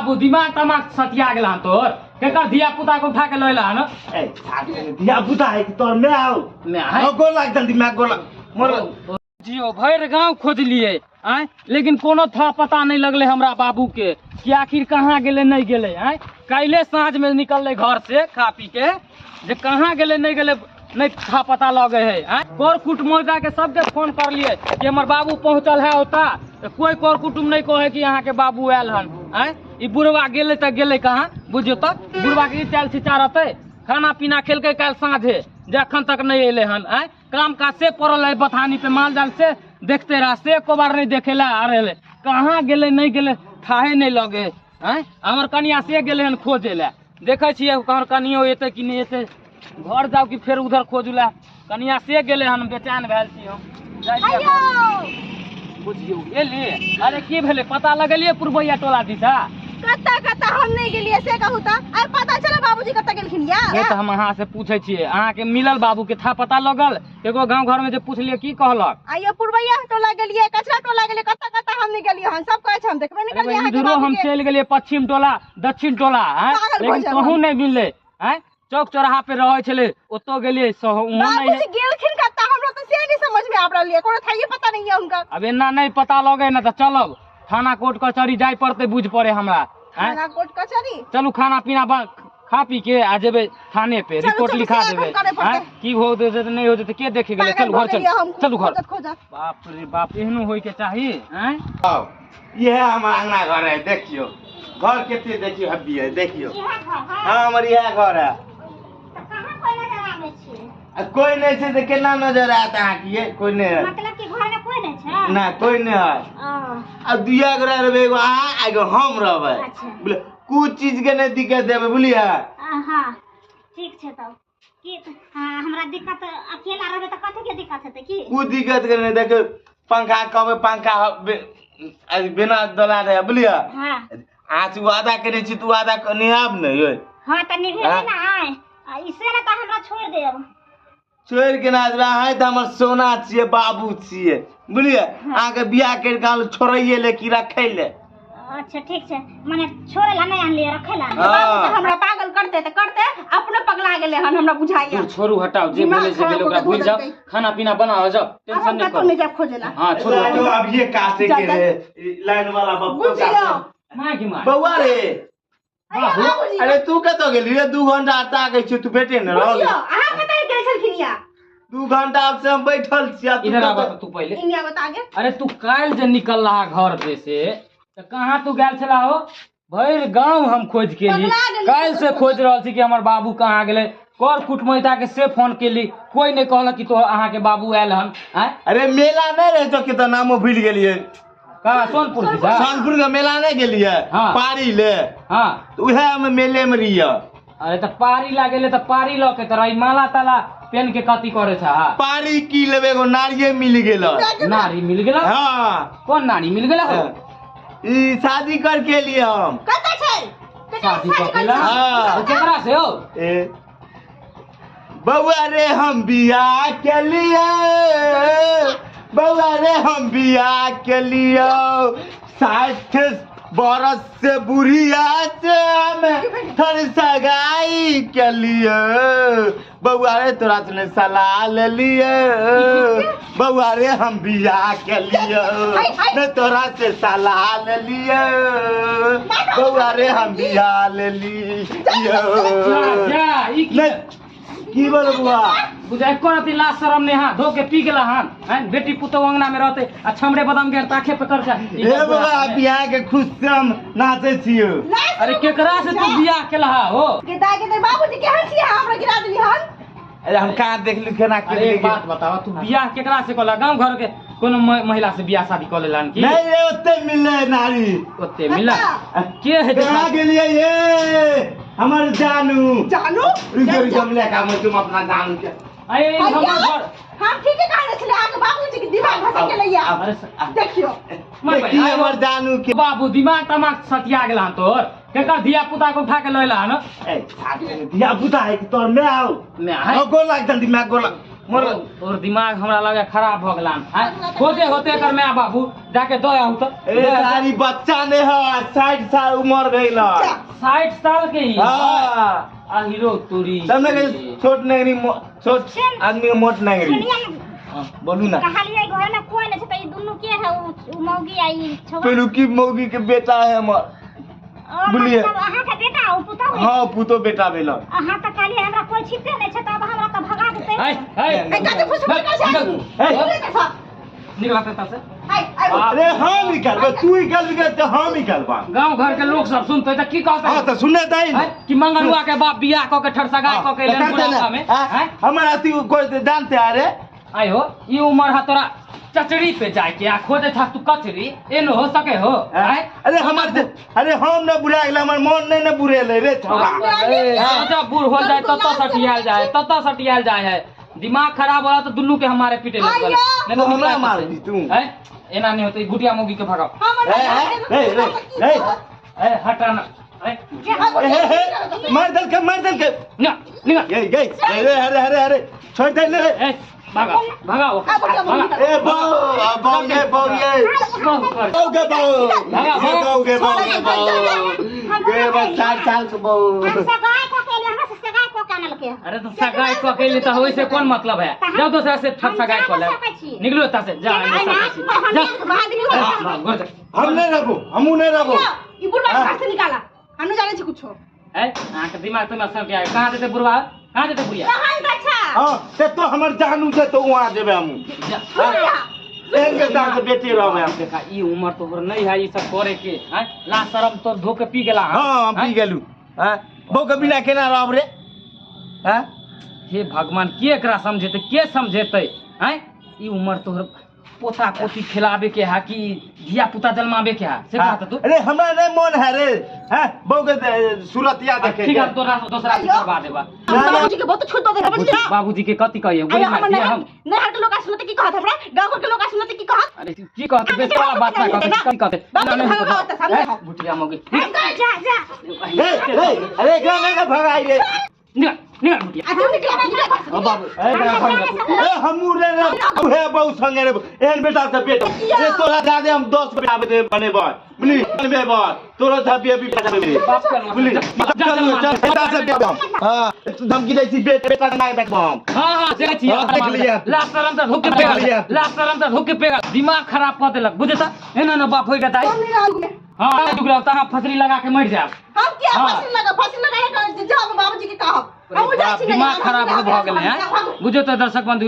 बाबू दिमाग तमाग सटिया गेल हन तोर केकर धिया पुता के उठा के लैला हन ए धिया पुता है कि तोर मैं आओ मैं है गोल लाग जल्दी मैं गोल मोर जियो भरि गांव खोजलिए आँय लेकिन कोनो था पता नहीं लगले हमरा बाबू के कि आखिर कहाँ गेलै नहीं गेलै आँय काल्हि साँझ में निकललै घर से खा पी के जे कहाँ गेलै नहीं गेलै नहीं था पता लगे है आँय कर कुटुम्ब के सबके फोन करलिए कि हमर बाबू पहुँचल है ओतऽ तऽ कोई कर कुटुम्ब नहीं कहे कि अहाँके बाबू आयल हन आँय ई बुढ़वा गेलै तऽ गेलै कहाँ बुझियौ तऽ बुढ़वा के ई चालि छिचा रहतै खाना पीना खेलकै काल्हि साँझे जे अखन तक नहीं एलै हन आँय काम काज से पड़ल है बथानी पे माल जाल से देखते रहा से एको बार नहीं देखेला आ रहे कहाँ गेलै नहीं गेलै थाहे नहीं लगे आँय हमर कनिया से गेलै हन खोजे लए देखै छियै हमर कनियो एतै कि नहि एतै घर जाउ कि फेर उधर खोजू लए कनिया से गेलै हन बेचैन भेल छी हम जाइ छियै घर। बुझियौ एली अरे की भेलै पता लगेलियै पुरबैया टोला दिशा कत्ता कत्ता हम नहीं गेलिए से कहू त अरे पता चले बाबूजी कत्ता गेलखिन या से तऽ हम अहाँ से पूछै छियै अहाँके मिलल बाबू के था पता लगल एगो गाँव घर में जे पुछलियै की कहलक आइयो पुरबैया टोला गेलिए कचरा टोला गेलिए कत्ता कत्ता हम नहीं गेलिए हम सब कहै छै हम देखबे नहीं अरे करलिए अहाँके इधरो बाबू हम के। चलि गेलियै पश्चिम टोला दक्षिण टोला आँय पागल भऽ लेकिन जायब कहूँ हम। नहि मिललै आँय चौक चौराहा पे रहै छलै ओतौ गेलियै सेहो उहो नहि बाबूजी गेलखिन कत्ता हमरा तो से नहीं समझ में आब रहल है कोनो थाइए पता नहीं है उनका अब एना नहीं पता लगे ने तऽ चलब थाना कोर्ट कचहरी जाय पड़तै बुझ पड़े हमरा आँय थाना कोर्ट कचहरी चलू खाना पीना खा पी के आ जेबै थाने पे चलू, रिपोर्ट चलू, लिखा से देबै एखन करे पड़तै। आँय की हो जेतै नहि हो जेतै के देखे गेलै पागल चलू घर भऽ चलू गेलियै हम चलू घर खोजत खोजत बाप रे बाप एहनो होय के चाही आँय यह हमार अंगना घर है देखियो घर कते देखियो हब्बी है देखियो हाँ हमर इएह घर है कहाँ कोई नजर आबै छै आ कोई नहीं छै तऽ केना नजर आयत अहाँके ये कोई नहीं है मतलब कि घर में कोई नहीं छै ना कोई नहीं है ओ, आ दुइया गोरा रहबै एगो अहाँ आ एगो हम रहबै अच्छा। बुझलियै कुछ चीज के नहीं दिक्कत देबै बुझलियै आ, हाँ ठीक छै तब की हाँ हमरा दिक्कत अकेला रहबै तऽ कथी के दिक्कत हेतै की कुछ दिक्कत के नहीं देखियौ पंखा कहबै पंखा बिना डोला रहे बुझलियै हाँ अहाँ से वादा केने छी तऽ वादा निभायब ने यै हाँ तऽ निभेबै ने आय आ इसे ने तऽ हमरा छोड़ि देब छोड़ि के ना जेबै अहाँ तऽ हमर सोना छियै बाबू छियै बुझलियै अहाँके बियाह करि कऽ अहाँ छोड़ैये ले कि रखै ले अच्छा ठीक छै मने छोड़े ला नहीं आनलियै रखे ला हाँ। बाबू तऽ हमरा पागल करते तऽ करते अपनो पगला गेलै हन हमरा बुझाइया दूर छोड़ू हटाओ जे दिमाग भेलै से खराब भेलै ओकरा कऽ भूलि धऽ जाओ देलकै। खाना पीना बनाओ जाओ आब टेंशन हम नहीं कतौ करू नहि जायब खोजे ला हाँ छोड़ू लाइन हटाओ। अभिये काटे के रहे लाइन वाला बप्पा बुझियौ माय की माय बौआ रे बाबू बाबूजी अरे तू कतऽ गेली रे 2 घंटा ताकै छियौ तू भेटे ने रहल बुझियौ अहाँ कतऽ गेल छलखिन या 2 घंटा आब से हम बैठल छी आ तू इधर आबा कतऽ तू पहिले इन्या बता गे अरे तू काल्हि जे निकल रहा घर पे से तऽ कहाँ तू गेल छला हो भरि गाँव हम खोज केली पगला गेली। काल्हि से खोज रहल छी कि हमर बाबू कहाँ गेलै कर कुटमैता के से फोन केली कोई नहीं कहलक कि तो अहाँके बाबू आयल हन आँय अरे मेला नहीं रहे तो के नामो भूल गेलियै कहाँ सोनपुर दिशा सोनपुर के मेला नहीं गेलियै हाँ। पारी ले हाँ तऽ उएह हम मेले में रहियै अरे तऽ पारी लागेले तऽ पारी लऽ के तोरा ई माला ताला पेन के कथी करे छ पारी की लेबै एगो नारिये मिल गेल नारी मिल गेल हाँ कोन नारी मिल गेल हो ई शादी करके लिए हम कतऽ छै ककरा शादी कऽ के ला? हाँ। ओ केकरा से हो ए बौआ रे हम बियाह के लिए बौआ रे हम बियाह के लिए 60 बरस से बुढ़िया से हम थर सगाई के लिए बौआ रे तोरा से ने सलाह ले लिए बौआ रे हम बियाह के लिए ने तोरा से सलाह ले लिए बौआ रे हम बियाह ले लिए जा जा ई की नहीं की बोल बुआ बुझाइ एको रति लाज शरम नहि हाथ धो के पी गेला हन हैं बेटी पुतोह अंगना में रहते आ छमरे बदाम के ताखे पे कर हे बौआ बियाह के खुश से हम नाचे छियो अरे केकरा से तू बियाह केलहा हो गे दाय गे दाय बाबूजी केहन छियै अहाँ हमरा गिरा देली हन अरे हम कहाँ देखलू केना के अरे एक बात बतावा तू बियाह केकरा से कला गांव घर के कोनो महिला से बियाह शादी कऽ लेलन की नहीं रे ओते मिले नारी ओते मिला के है कहाँ गेलियै ये हमर जानू जानू रुक रुक हम लेके आबै तुम अपना जानू के अरे हमर घर हम ठीके कहने छलियै अहाँके बाबूजी के दिमाग घसक गेलैया अरे देखियौ माय देखी भाई, हमर जानू के बाबू दिमाग तमाग सटिया गेल हन तोर केकर धिया पुता के उठा के लैला हन ए धिया पुता है कि तोर मैं आओ मैं है गोल लाग जल्दी मैं गोल लाग। मोर और दिमाग हमरा लगे खराब भ गेलान। हैं खोजे होते एकर my बाबू जाके दऽ आउ त। अरे सारी बच्चा ने है 60 साल उम्र भेल 60 साल के ही। हां आ हीरो तोरी तब ने छोट नगरी छोट आदमी मोट नगरी। बोलू ना कहलियै घर में कोई नहीं छै त ई दुनू के है उ मौगी आ ई छोरा पेलू की मौगी के बेटा है हमर। बोलिए अहाँ के बेटा ओ पुतौ? हां पुतो बेटा भेल। अहाँ त कहलियै हमरा कोई छिपते नहीं छै त अब हमरा त भगा देतै। है है ए कते फुस फुस कर छै निकल त से। अरे हम निकलबे तू निकलबे त हम निकलबा। गांव घर के लोग सब सुनते त की कहते? हां त सुने दई कि मंगलुआ के बाप बियाह क के ठरसगा क के लेन बुढ़ापा में। हैं हमर अथी कोई जानते अरे आइ हो ई उमर है तोरा चचरी पे जाए के आ खोजे था तू कचरी एन हो सके हो। अरे हमर अरे हम न बुढ़ा गेल हमर मन नहीं न बुढ़ेले रे छोरा। जब बूढ़ हो जाए तत सटियाल जाए तत सटियाल जाए है। दिमाग खराब होला तो दुन्नू के हमारे पीटे लग गए। नहीं तो हमरा मार दी तू। हैं एना नहीं होते गुटिया मोगी के भगाओ। ए ए ए ए हटा ना। ए मार दल के ना निकल गई गई। अरे अरे अरे अरे छोड़ दे ले। ए भगाओ भगाओ ए बाऊ बाऊ ये बाऊ ये बाऊ के बाऊ बाऊ के बाऊ के बस 4 साल के बाऊ। हम सगाई क के हमरा से सगाई क के आनल के। अरे तो सगाई क के ले त होई से कोन मतलब है? जाओ दोसरा से ठग सगाई क ले निकलो एता से जा जा हम नहीं रहबो हमू नहीं रहबो। ई बुढ़वा घर से निकाला हम नहीं जाने छी कुछो। ए अहाँ के दिमाग तो सब के कहां देते बुढ़वा कहां देते बुढ़िया? कहां अच्छा हां ते तो हमर जानू छै तो वहां जेबे हमू। एहन के दाग बेटी रहबे हम। देखा ई उम्र तोहर नहीं है ई सब करे के। हैं ला शरम तो धो के पी गेला। हां हम पी गेलू। हां बौ के बिना केना रहब रे? हां हे भगवान के एकरा समझेते के समझेते? हैं ई उम्र तोहर पोता पोती खिलावे के है कि धिया पुता जन्मावे के है से कहा तू? अरे हमरा नहीं मन है रे। हैं बौ के सूरत याद देखे ठीक है तोरा दोसरा करवा देबा। बाबूजी के बहुत छूट दे दे। बाबूजी के कथि कहिए? गोली मार दिया हम नहीं हर के लोग सुनते की कहत हमरा गांव घर के लोग सुनते की कहत? अरे की कहत बेसवाला बात ना कहत की कहत? बाबूजी भुटिया मोगी जा जा ए ए अरे गांव में भगाई रे। निकल निकल भुटिया आ तू निकल निकल ओ बाबू ए ए हमू रे रे हे बहु संगे रे एहन बेटा से बेटा रे तोरा दादे हम 10 बेटा दे बनेबै बुझली बनेबै तोरा था बीबी बेटा बनेबै बुझली चल चल बेटा से बेटा हां धमकी दै छी बेटा ना देखब हम। हां हां जाइ छी ला शरम त धोके पे ला शरम त धोके पे दिमाग खराब क देलक बुझे त एना न बाप होई गताई। हां दुगरा त हां फसरी लगा के मर जाब हम। क्या फसरी लगा फसरी लगा के जाब बाबूजी के कहब हम जाइ छी। दिमाग खराब भ गेलै हैं बुझे त दर्शक बंधु।